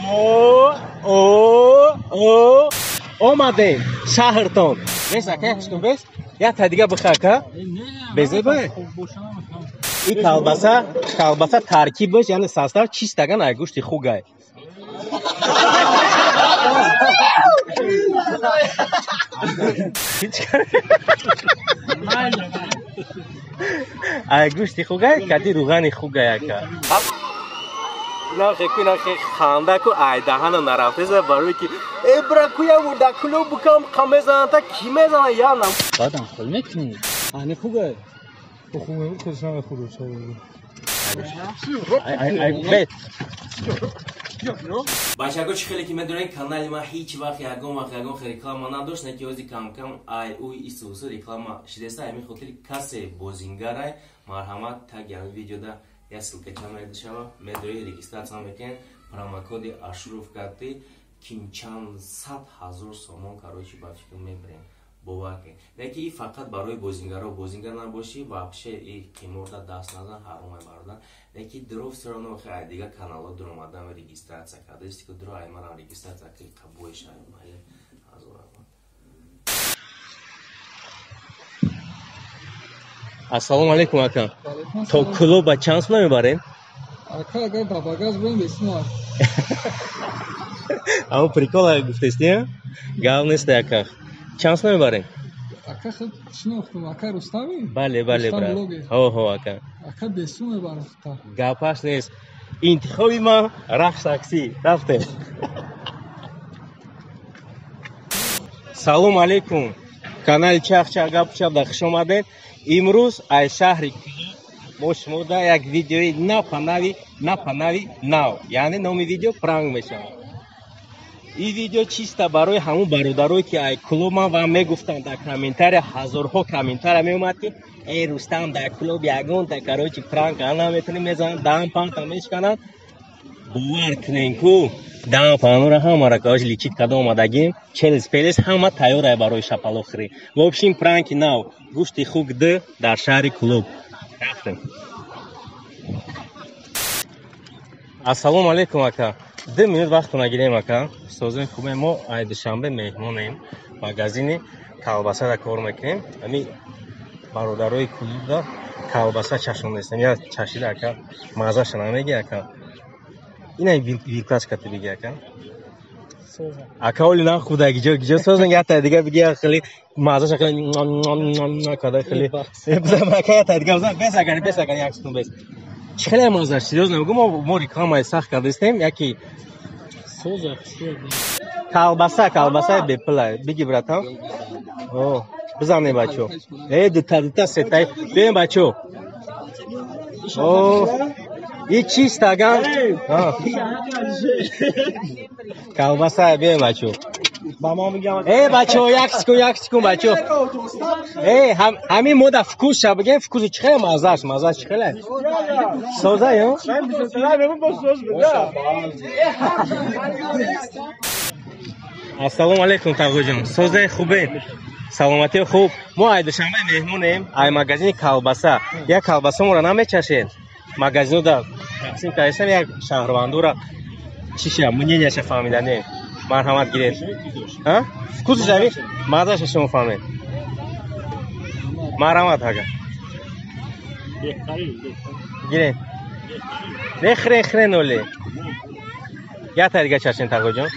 О, омадем шаҳртон. Бес ака, якшкун бес. Як та дига биха ака. Безеба. И колбаса, колбаса таркибаш, яъне состав чистаган ай гӯшти хугай. Ай гӯшти хугай, кати руғани хугай ака. Нахе ку нахе ханда ку ай даҳана нарафтеса барои ки э бра куя мурда куло букам қамезана та ки мезана я нам. Баъдам хол мекунӣ. Ани хугай. Хуб худшам худо шавад. Ай ай бет. Бачако, чӣ хеле ки медонед, канали ман ҳеҷ вақт ягон вақт ягон хел реклама надошт, не ки ҳози камкам ай уй исусу реклама шидеса. Ҳамин хотири касе бозингарай, марҳамат, таги ҳамин видеода як ссылкача медашава, медои регистрация мекунед, промокоди Ашуров карти ким чанд сад ҳазор сомон, короче, ба фикр мебарем, бовар кунед. Не ки и фақат барои бозингаро, бозингар набошӣ, вообще и қиморда даст назан, ҳаромай бародар. Не ки дро всё равно хе ай дигар каналҳо дуромадан регистрация кардаисти ки дро ай марам регистрация ки қабул шавад, майли ҳазор. Ассалому алайкум ака. То клуба чанд сум мебарем? Ака, агар ба багаж буем, бесум. Ама прикол гуфтести, гап нест ака. Чанд сум мебарем? Ака, худ шинохтум, ака Рустами? Бале, бале, брат. Ҳо, ҳо, ака. Ака, бесум мебарам та. Гапаш нест. Интихоби ман рахш такси. Рафтем. Салом алейкум. Канали Чах Чах Гап Чап да хуш омадед. Имрӯз аз шаҳри мо шумо да як видеои напанави напанави нав, яъне номи видео пранк мешавад. Ин видео чиста барои ҳамун бародарое ки ай клуб ман ва мегуфтанд дар комментария, ҳазорҳо комментария меомад ки эй Рустам, дар клуб ягонта, короче, пранк наметонӣ, мезананд, даҳан панта мешкананд. Бовар кунен ку даҳан панура ҳамара, короче, личит карда омадагим, челес пелес ҳама тайёрае барои шапалохӯрӣ. В общем, пранки нав, гӯшти хук д дар шаҳри клуб. Рафтем. Ассалому алайкум ака. 2 минут вақтона гирем ака. Созем хубе, мо ай Душанбе меҳмонем. Магазини колбасада кор мекунем. Ҳами бародарои клубда колбаса чашондестем. Я чашида ака, мазаша намеги ака. Ина вилкашка ти биги ака. Ака, оли нахуда гиҷо гиҷо созен, я та дига биги, хеле мазаша хеле када хеле. Ака, я та дига бизан, бес агани, бес агани, як секунд бес. Чӣ хеле мазаш, серьёзно мегӯм, мо рекламаи сахт кардастем, яки Соза. Колбаса, колбаса бепула. Биги, братан. О, бизане бачо. Э, дута, дута, сетай. Биёем бачо. О, и чистаган. Колбаса, биёем бачо. Э, бачо, як секунд, як секунд, бачо. Э, ҳамин мода вкус ша бигем, вкуси чӣ хеле мазаш, мазаш чӣ хеле? Соза, ё? Ассалому алайкум, тағоҷон. Созаи хубе? Саломатӣ хуб. Мо ай Душанбе меҳмонем, ай магазини колбаса. Як колбаса моро намечашед? Магазинода тақсим кардастем, як шаҳрвандура чиша, мненияша фаҳмиданем. Марҳамат, гиред. Вкусаш ами мазаша шумо фаҳмед. Марҳамат ага. Гиред. Не хрен хрен оле. Я та дига чашен, тағоҷон.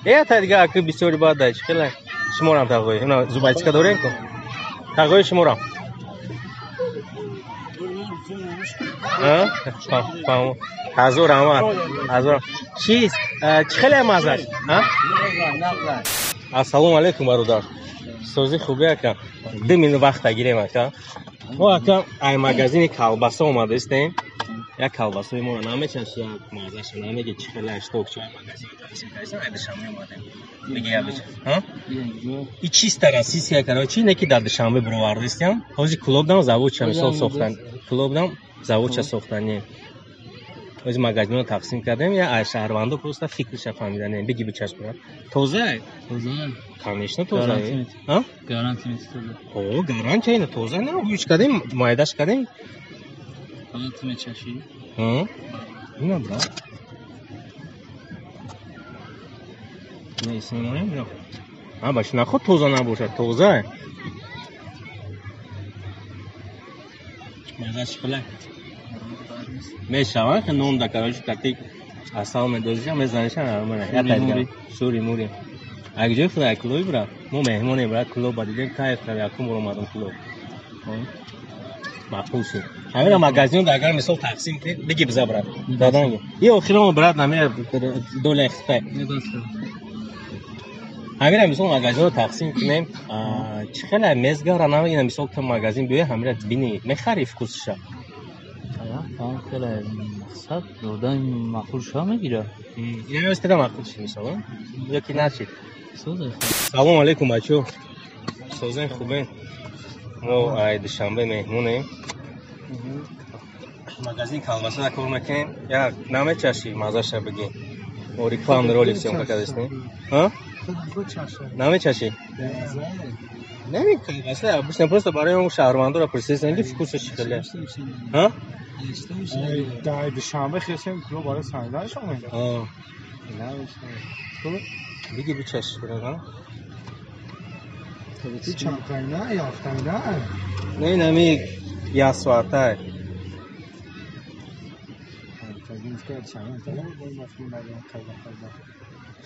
Я та дига аки бисёри баъд дай чӣ хеле. Шуморам тағои. Ина зубайчика дорем ку. Тағои шуморам. Фаҳмо. Ҳазор раҳмат. Ҳазор. Чиз, чӣ хеле мазаш? Ассалому алайкум бародар. Созӣ хубе ака. 2 минут вақта гирем ака. Мо ака ай магазини колбаса омадаистем. Як колбасаи моро намечаши, як мазаша намеги, чӣ хеле шток чой магазин тақсим кардастем, ай Душанбе омадем. Биги я бича. И чисто российская, короче, не ки дар Душанбе бировардистем. Ҳози клубдам заводча мисол сохтан. Клубдам заводча сохтанем. Ҳози магазинро тақсим кардем, я ай шаҳрвандо просто фикрша фаҳмиданем. Биги бичаш, брат. Тоза? Тоза. Конечно, тоза. Гарантия мети тоза. О, гарантия ина тоза не, гӯш кардем, майдаш кардем. Гарантия мечаши? Ина, брат. Не исмонем ё. А баш нахо тоза набошад, тоза. Мазаш хеле. Мешава ки нон да короче кати асал медозиша мезаниша нормально. Я тайга. Шури мури. Аг ҷой худа клуб брат. Мо меҳмонем брат клуб ба дидем кайф кардем якум бор омадам клуб. Маъқул шуд. Ҳамина магазин агар мисол тақсим кунед биги биза брат. Даданги. И охирон брат намира доля хитай. Ҳамина мисол магазинро тақсим кунем, чӣ хеле мезгара намегина мисол ту магазин биёй ҳамира бини мехари вкусша. Хеле мақсад додан маъқул шава мегира. Ина истеда маъқул шид мисол, ё ки нашид. Салом алейкум бачо. Созен хубен. Мо ай Душанбе меҳмонем. Магазин колбаса кор мекунем. Як намечаши мазаша бигӣ. Мо рекламный ролик съёмка кардастем. А? Намечаши? Неми колбаса, обычно просто барои он шаҳрвандоро пурсидем ки вкусаш чӣ хеле. А? Дар Душанбе хесем клуб барои саниданаш омада. А. Биги бичаш, брат. Чанд ёфтанина? Не, нами як соата.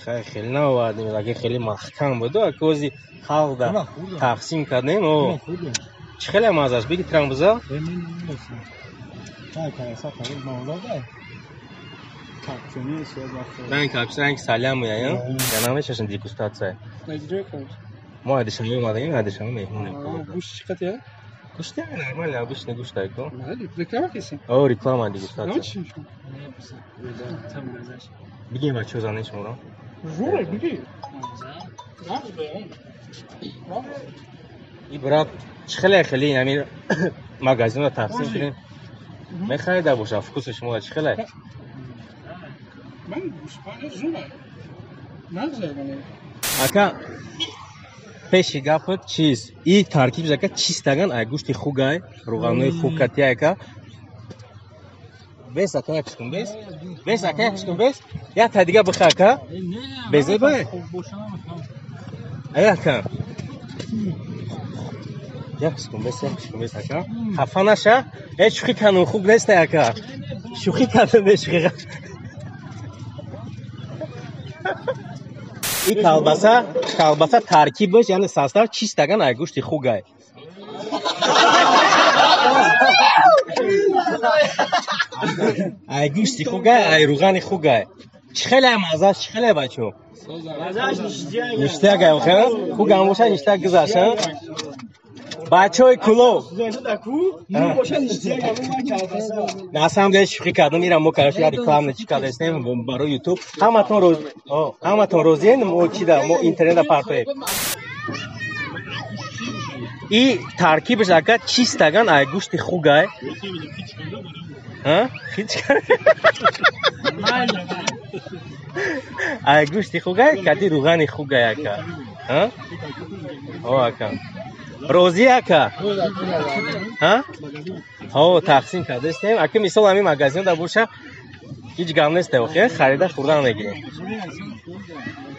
Хай хеле наовардем, аки хеле маҳкам буд, аки ози халқ да тақсим кардем. О. Чӣ хеле мазаш? Биги трам биза? Ранг капчи, ранг салям я, я намешашин дегустация. Мо ай Душанбе омадагем, ай Душанбе меҳмонем. Гӯшт чӣ қадр? Гӯшт нормально, обычный гӯшт айко. Реклама кисем? О, реклама дегустация. Бигем бачо занем шуморо. Журе, биги. И брат, чӣ хеле хеле ҳамин магазинро тақсим кунем. Мехарида боша, вкуси шумо чӣ хеле? Ман гӯшпана журе. Нағза. Ака пеши гапат чиз. И таркиб ака чистаган ай гӯшти хугай, рӯғанои хуг кати ака. Бес ака як шкун бес. Бес ака як шкун бес. Я та дига биха ака. Безе бай. Ай ака. Як шкун бес, як шкун бес ака. Хафа наша. Э шӯхӣ кану хуг нест ака. Шӯхӣ кардам бе шӯхӣ. И колбаса, колбаса таркибаш, яъне состав чистаган ай гӯшти хугай. Ай гӯшти хугай, ай рӯғани хугай. Чӣ хеле мазаш, чӣ хеле бачо? Ништяк ай охир, хугам боша ништяк гузашт, а? Бачои кулоб. На самом деле шӯхӣ кардам, ира мо короче я рекламный чӣ кардастем барои YouTube. Ҳаматон роз, ҳаматон розиен, мо чӣ да, мо интернета партоем. И таркибаш ака чистаган ай гӯшти хугай. А? Ай гӯшти хугай, кати рӯғани хугай ака. А? О ака. Розӣ ака? Ҳа? Ҳо, тақсим кардастем. Ака мисол ҳамин магазин да боша, ҳеҷ гап нест, охир харида хӯрдан мегирем.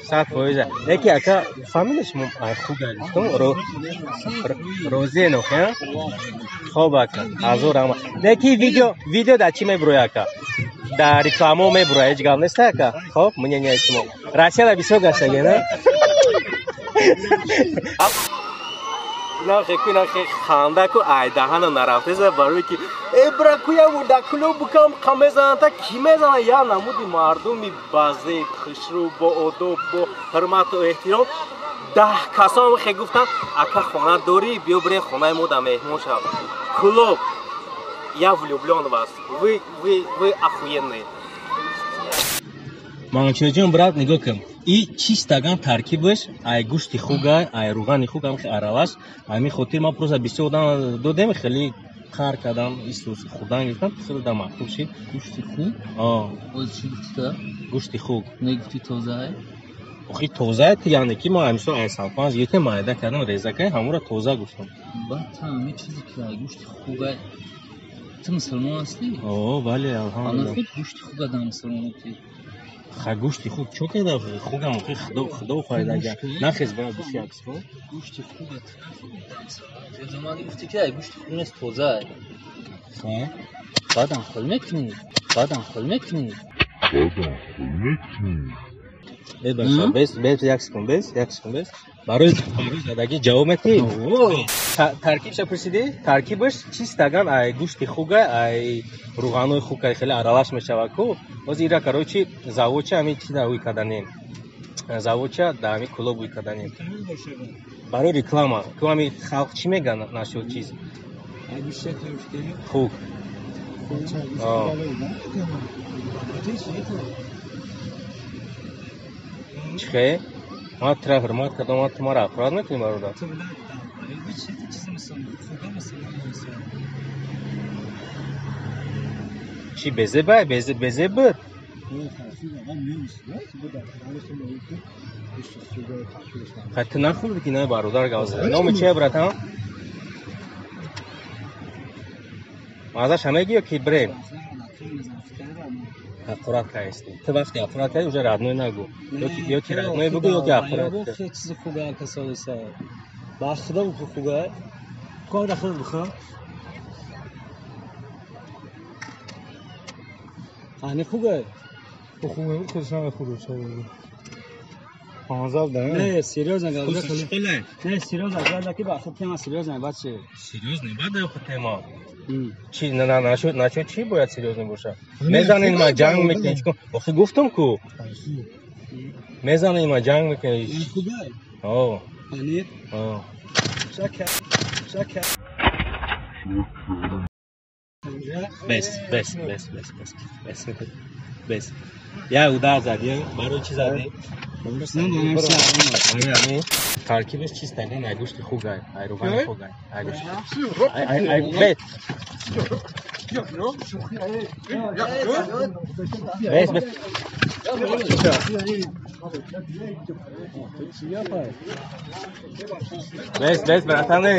100%. Неки ака, фаҳмидӣ шумо ай хугай гуфтам, розиен охир? Хоб ака, ҳазор раҳмат. Неки видео дар чӣ мебурояд ака? Дар рекламао мебурояд, ҳеҷ гап нест ака? Хоб, мнение шумо. Россияда бисёр гаштагӣ, на? Нахе ку нахе ханда ку ай даҳана нарафтеса барои ки э бра куя да клуб букам қа мезананд та ки мезананд я намуди мардуми базеб хушрӯ бо одоб бо ҳурмату эҳтиром 10 касом хе гуфтанд ака хона дорӣ биё бирем хонаи мо да меҳмон шав. Клуб, я влюблён в вас, вы охуенные. Манучеҷон брат нигоҳ кун. И чистаган таркибаш ай гӯшти хугай, ай рӯғани хуг ҳам аралаш. Ҳамин хотир ман просто бисёр одам додем, хеле қар кардам, исус хӯрдан гирифтам, хеле да маъқул шид. Гӯшти хуг? О. Боз чӣ гуфтӣ та? Гӯшти хуг. Не гуфтӣ тоза? Охи тоза яъне ки ман ҳамисо ай салфанж гирифтем, майда кардам, реза кардем, ҳамонро тоза гуфтам. Баъд та ҳамин чизе ки ай гӯшти хугай. Ту мусулмон ҳастӣ? О, бале, алҳамдулиллаҳ. Ана худ гӯшти хуга да мусулмон гуфтӣ. Ха гӯшти хук чо када? Хугам охи худо файдага. Нахез брат, бис як секунд. Гӯшти хуга ту нахӯрдам. Замани гуфти ки ай гӯшти хук нест, тоза ай. Ха? Баъдам хол мекунӣ. Баъдам хол мекунӣ. Э бача, бес, бес, як секунд, бес, як секунд, бес. Барои задагӣ ҷавоб метиҳӣ? Таркибша пурсидӣ? Таркибаш чистаган ай гӯшти хуга, ай рӯғанои хуг ай хеле аралаш мешавад ку. Ҳозир ира короче заводча ҳамин чиза ӯй каданем. Заводча да ҳамин Кӯлоб ӯй каданем. Барои реклама. Ку ҳамин халқ чӣ мегӯяд насчёт чиз? Хуг. Чӣ хе? Ман тура ҳурмат кардам, ман ту маро ҳақорат мекунӣ, бародар? Чӣ безебай? Безеб буд? Хай ту нахӯрдӣ ки на бародар гап зада. Номи чия, братан? Мазаша мегӣ ё ки брем? Ҳақорат кардистӣ. Ту вақте ҳақорат кардӣ, уже родной нагӯ. Ё ки родной бугӯ, ё ки ҳақорат. Чизи хуга касолиса. Ба худо хуга. Кор дахл бихӯр. Ани хуга. Хуга худшон худу шавад. 15 да. Не, серьёзно говорю. Не, серьёзно говорю, ки ба худ тема серьёзно, баче. Серьёзно, бада худ тема. Чи на на насчёт насчёт чӣ бояд серьёзно боша? Мезанем ма ҷанг мекунем, чикор? Охи гуфтам ку. Мезанем ма ҷанг мекунем. Хуга. О. Ани. О. Шака. Шака. Бес, бес, бес, бес, бес, бес, бес. Я удар задӣ, барои чӣ задӣ? Таркибаш чист, ай гӯшти хуг, ай, ай рӯғани хуг, ай гӯшти. Ай ай бес. Бес, бес. Бес, бес, братане.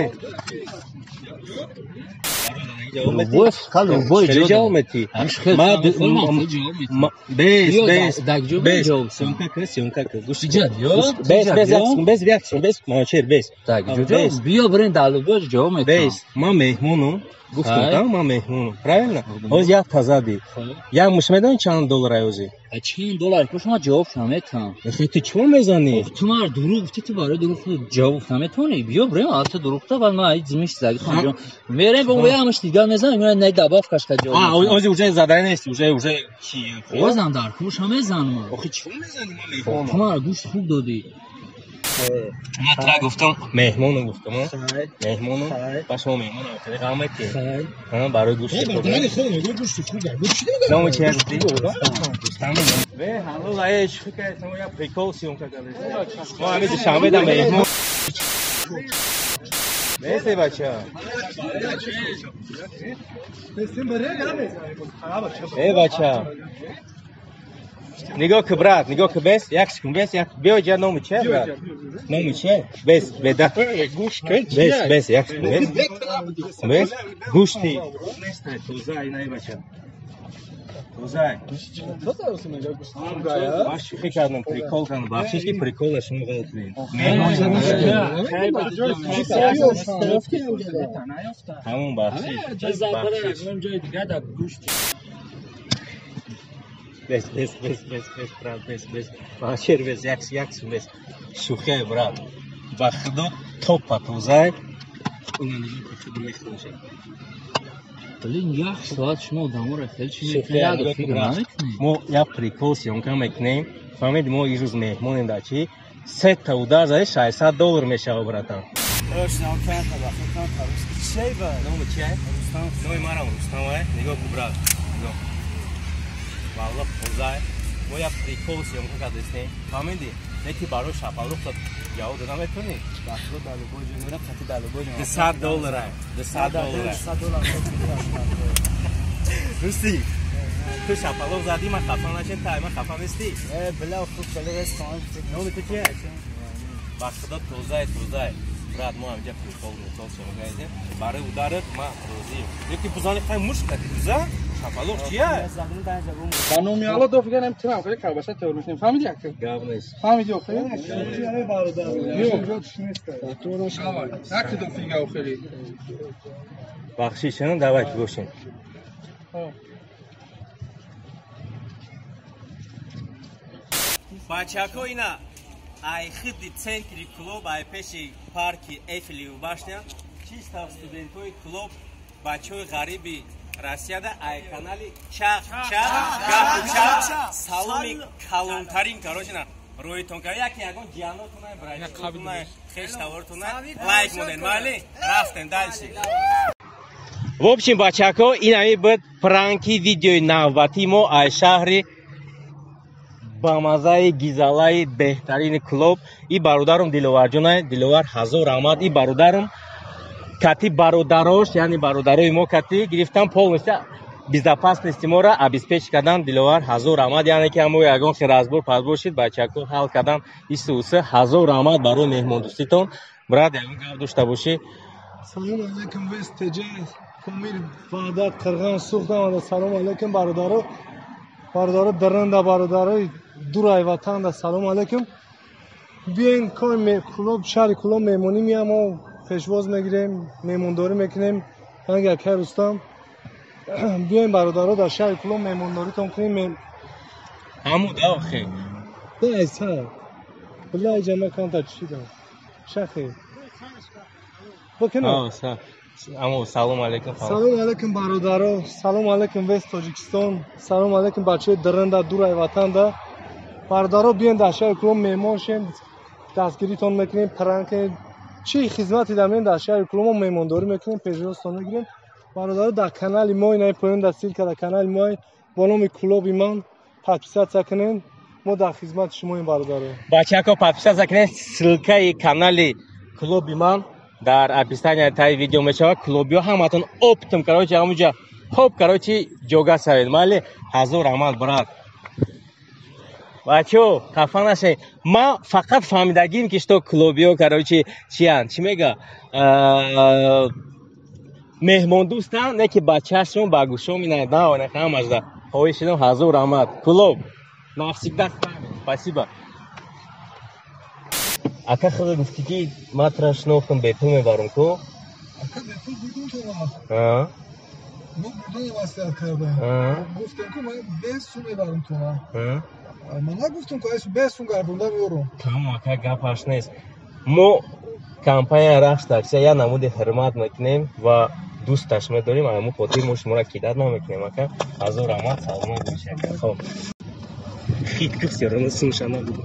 Любой ҷавоб метӣ. Ма бес, бес, бес. Съёмка кун, съёмка кун. Гӯш. Бес, бес, як секунд, бес, як секунд, бес, Манучер, бес. Биё бирен дар любой ҷавоб метиҳам. Бес, ман меҳмонам. Гуфтам, да, ман меҳмонам. Правильно? Ҳозир як тазади. Як муш медонӣ чанд доллар ай ҳозир? Чанд доллар? Кош ман ҷавоб наметиҳам. Охи ту чӣ мезанӣ? Ту мара дурӯғ гуфтӣ, ту барои дурӯғ ҷавоб наметавонӣ. Биё бирем, албатта дурӯғ та, баъд ман ай зимиш заги хонам ҷавоб. Мерем бо ҳамаш дигар мезанам, мегӯяд не добавкаш ка ҷавоб. А, ҳозир уже задаи нести, уже чӣ? Ҳозам дар куш ҳам мезанам. Охи чӣ мезанӣ? Ман меҳмонам. Ту мара гӯшт хуб додӣ. Ман тура гуфтам, меҳмонам гуфтам, меҳмонам. Ба шумо меҳмонам, хеле ғам метиҳ. Барои гӯшти хуг. Номи чи гуфтӣ? Рустам. Бе, ҳалол ай, шӯхӣ кардем, як прикол съёмка кардем. Мо ҳамин Душанбе да меҳмон. Бесе бача. Э бача. Нигоҳ ки брат, нигоҳ ки бес, як секунд бес, як биё ҷа номи чи брат? Номи чи? Бес, беда. Бес, бес, як секунд бес. Бес, гӯшти. Тоза ай бача. Тоза. Ман шӯхӣ кардам, прикол кардам. Бахшиш ки прикола шумо ғалат кунед. Тамом бахшиш. Бахшиш. Бес, бес, бес, бес, бес, брат, бес, бес. Башир, бес, як, як, бес. Шӯхӣ, брат. Ба худо топа тозай. Ина нигоҳ кун, худ мехӯрша. Блин, як соат шумо одаморо хеле чӣ мекунед, фикр намекунед? Мо як прикол съёмка мекунем. Фаҳмид, мо ирӯз меҳмонем дар чӣ? Сета удар зади 600 доллар мешава, братан. Номи чи? Номи марам Рустам, ай. Нигоҳ кун, брат. Нигоҳ. Валлоҳ тозай. Мо як прикол съёмка кардастем. Фаҳмидӣ? Не ки барои шапалуқ ҷавоб дода метавонӣ? 200 доллар ай. 200 доллар. Русти, ту шапалуқ задӣ, ман хафа нашем, тай ман хафа нестӣ? Номи ту чи? Ба худо тозай, тозай. Брат, мо ҳамҷа прикол мекол шамгаидем. Барои ударат ма розием. Лекин бузани хай мушк кати буза? Шапалоқ чия? Ба номи Алло ду фиганем тирам хеле колбаса тайёр мекунем. Фаҳмиди як? Гап нест. Фаҳмиди охе? Як ду фига охери. Бахшиш, давайте бошем. Бачако ина ай хидди центри клуб, ай пеши парки Эйфелева башня, чиста студентои клуб, бачаҳои ғариби Россияда ай канали Чах Чах Гапу Чах саломи калонтарин, короче, на рӯитон кар яке ягон ҷиянотунай, братчикотунай, хештаворотунай лайк моден, майли рафтем дальше. В общем, бачако, ин ҳами буд пранки видеои навбатии мо аз шаҳри бамазаи гизалаи беҳтарини клуб. И бародарум Диловарҷонай, Диловар ҳазор раҳмат. И бародарум кати бародарош, яъне бародарои мо кати гирифтан полностью безопасности моро обеспечить кардан. Диловар ҳазор раҳмат, яъне ки ҳамо ягон хел разбор пазбор шид, бачако ҳал кардан. Ису усы ҳазор раҳмат барои меҳмондӯститон. Брат, ягон гап дошта бошӣ? Салом алейкум, вес ТЖ Помир, Ваҳдат, Қирғон, Суғд омада. Салом алейкум, бародаро. Бародаро даранда, бародарои дурай ватанда, салом алейкум. Биёин клуб, шаҳри Кулоб меҳмонӣ меям, мо пешвоз мегирем, меҳмондорӣ мекунем. Ранги акай Рустам. Биёин бародаро дар шаҳри Кулоб меҳмондоритон кунем. Ҳаму да охе. Да айса. Билла ҷама канта чишидам. Шахи. Бакина. Амо салом алейкум. Салом алейкум бародаро, салом алейкум вес Тоҷикистон, салом алейкум бачаҳои даранда, дурай ватанда. Бародаро биён дар шаҳри Кулоб меҳмон шем, дастгиритон мекунем, пранк чӣ хизмати дамем дар шаҳри Кулоб мо меҳмондорӣ мекунем, пешвозтон мегирем. Бародаро дар канали мо инаи поён дар ссылка дар канали мо бо номи Клуби ман подписаться кунед. Мо дар хизмати шумоем бародаро. Бачако подписаться кунед, ссылкаи канали Клуби ман дар описание таи видео мешавад. Клубиё ҳаматон оптом, короче, ҳамуҷа хоп, короче, ҷога шавед. Майли, ҳазор раҳмат, брат. Бачо, хафа нашавед. Ман фақат фаҳмидагим ки что клубиё, короче, чиянд, чӣ мега, меҳмондӯстанд, не ки ба чашмон, ба гӯшом инад, на ҳамашда хоҳиш шидам. Ҳазор раҳмат, клуб навсегда с вами. Спасибо. Ака худо гуфтӣ ки ман тура шинохтам, бепул мебарам ку? Ака бепул бурдум тура. Мо бурдана маслиҳат кардам. Гуфтем ку ман бе сум мебарам тура. Ман нагуфтам ку айсу бе сум гардонда меорам. Тамом ака, гапаш нест. Мо компания Рахш такси як намуди ҳурмат мекунем ва дӯсташ медорем, ҳамун хотир мо шуморо кидат намекунем ака. Ҳазор раҳмат, саломат бошед. Хоб. Хит гуфт, ёрона сумша набуд.